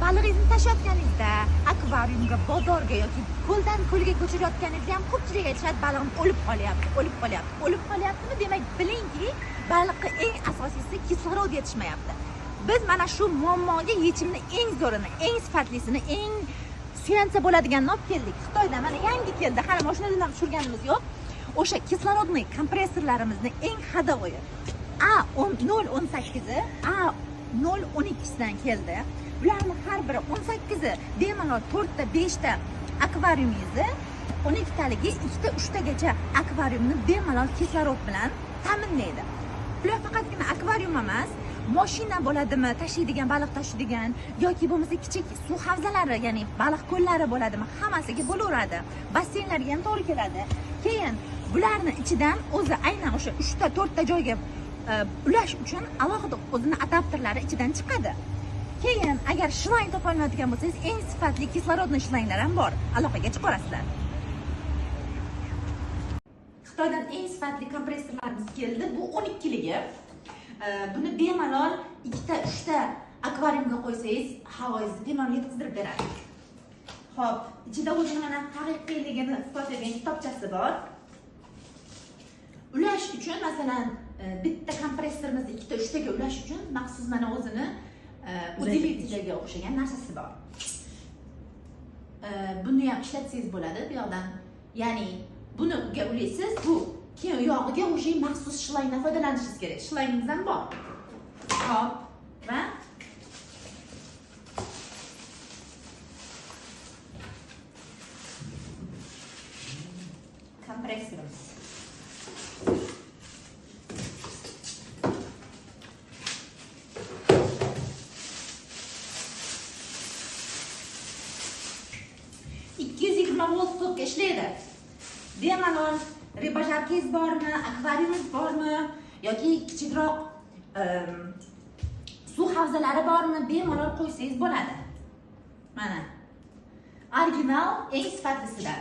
Balig'ingizni tashlayotganingizda akvariumga, bozorga yoki ko'ldan ko'lga ko'chirayotganingizda ham ko'pchilik aytishadi, balig'im o'lib qolyapti, o'lib qolyapti, o'lib qolyaptimi? Demak, bilingki, baliqqa eng asosiysi kislorod yetishmayapti. Biz mana shu muammoga yechimni eng zo'rini, eng sifatlisini, eng suyansa bo'ladiganini olib keldik. Xitoydan mana yangi keldi, hali mashinadan ham tushirganimiz yo'q. O'sha kislorodniy kompressorlarimizni eng ходовой A018i A012sidan keldi. Bularning har biri 18i bemalol 4 ta 5 ta akvariumingizni 12 taligi 2 ta 3 tagacha akvariumni bemalol kislorod bilan ta'minlaydi. Bular faqatgina akvarium emas, mashina bo'ladimi, tashiydigan, baliq tashiydigan yoki bo'lmasa kichik suv havzalari, ya'ni baliq ko'llari bo'ladimi, hammasiga bo'laveradi. Basseynlarga ham to'g'ri keladi. Keyin bularni ichidan o'zi aynan o'sha 3 ta 4 ta joyga ulash uchun alohida o'zini adapterlari ichidan chiqadi. Keyin agar shlang topolmayotgan bo'lsangiz, eng sifatli kislorodniy shlanglar ham bor. Aloqaga chiqarasizlar. Xitoydan eng sifatli kompressorlarimiz keldi. Bu 12ligi. Buni bemalol 2 ta 3 ta akvariumga qo'ysangiz, havoingizni bemalol yetkazdirib beradi. Xo'p, ichida o'zini mana haqiqiyligini isbotlagan kitobchasi bor. Ulash uchun, masalan, bitta kompressorimizni 2 ta 3 taga ulash uchun maxsus mana o'zini utilitaga o'xshagan narsasi bor. Buni ham ishlatsangiz bo'ladi bu yoqdan. Ya'ni buni unga ulaysiz, bu keyin u yog'iga o'sha maxsus shlangdan foydalanishingiz kerak. Shlangingiz ham bor. Xo'p, va kompressorimiz. Volt tokka ishlaydi. Bemalol ribajarkangiz bormi, akvariumingiz bormi yoki kichikroq suv havzalari bormi, bemalol qo'ysangiz bo'ladi. Mana original eng sifatlisidan.